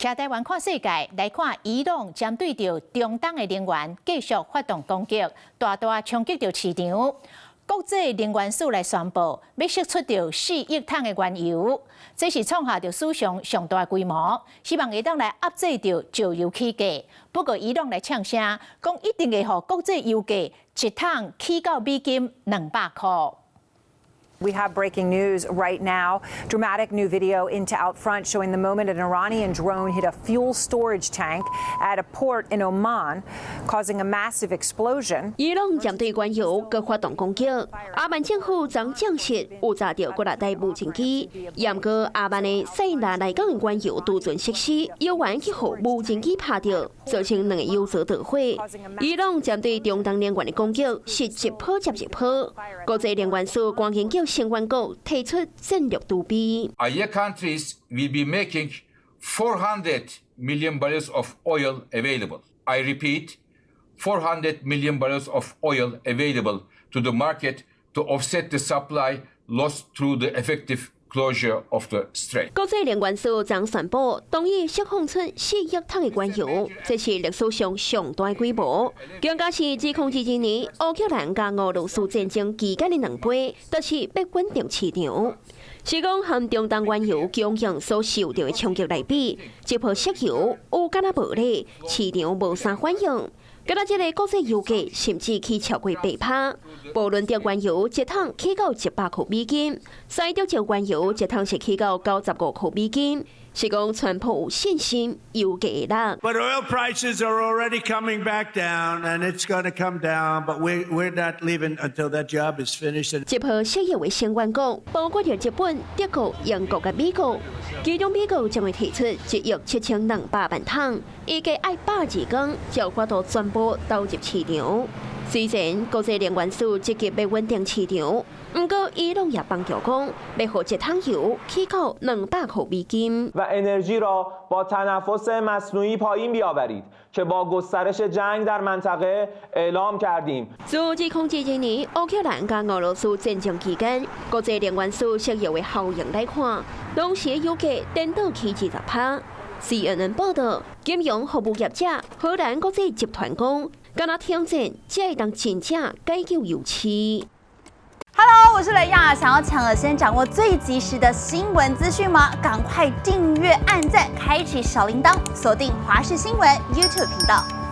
徛台灣看世界，來看伊朗針對著中東的能源繼續發動攻擊，大大衝擊著市場。國際能源署來宣布，欲釋出著4億桶的原油，這是創下著史上上大規模，希望會當來壓制著石油起價。不過伊朗來嗆聲，講一定會予國際油價一桶起到200美金。 We have breaking news right now. Dramatic new video into Out Front showing the moment an Iranian drone hit a fuel storage tank at a port in Oman, causing a massive explosion. 伊朗針對原油閣發動攻擊，阿曼政府昨證實有炸著幾若台無人機，毋過阿曼的塞拉來港的原油儲存設施，猶原去予無人機拍著，造成兩个油槽著火。伊朗針對中東能源的攻擊是一波接一波，國際能源署趕緊叫成員國提出戰略儲備。 IEA countries will be making 400 million barrels of oil available. I repeat, 400 million barrels of oil available to the market to offset the supply lost through the effective closure of the strait. 國際能源署昨宣布，同意釋放出4億桶的原油，這是歷史上上大規模。更加是2022年烏克蘭佮俄羅斯戰爭期間的2倍，就是欲穩定市場。是講和中東原油供應所受著的衝擊來比，這波釋油有敢若無咧，市場無啥反應。今仔這个國際油價甚至起超過8%，布倫特原油一桶起到100塊美金，西德州原油一桶是起到95塊美金，是講川普有信心油價會落。 But oil prices are already coming back down, and it's going to come down. But we're not leaving until that job is finished. 這波釋油的成員國包括著日本、德國、英國佮美國，其中美國將會提出1億7200萬桶，預計愛120天才有法度全部投入市場。雖然國際能源署積極欲穩定市場，毋過伊朗也放調講，欲予一桶油起到200塊美金。 و انرژی را با تنفس مصنوعی پایین بیاورید که با گسترش جنگ در منطقه اعلام کردیم。自2022年烏克蘭佮俄羅斯戰爭期間，國際能源署釋油的效應來看，當時油價顛倒起20%。CNN 報道，金融服務業者荷蘭國際集團講，敢若停戰，才會當真正解救油市。 Hello，我是雷亞，想要搶先掌握最及時的新聞資訊嗎？趕快訂閱、按讚、開啟小鈴鐺，鎖定華視新聞 YouTube 頻道。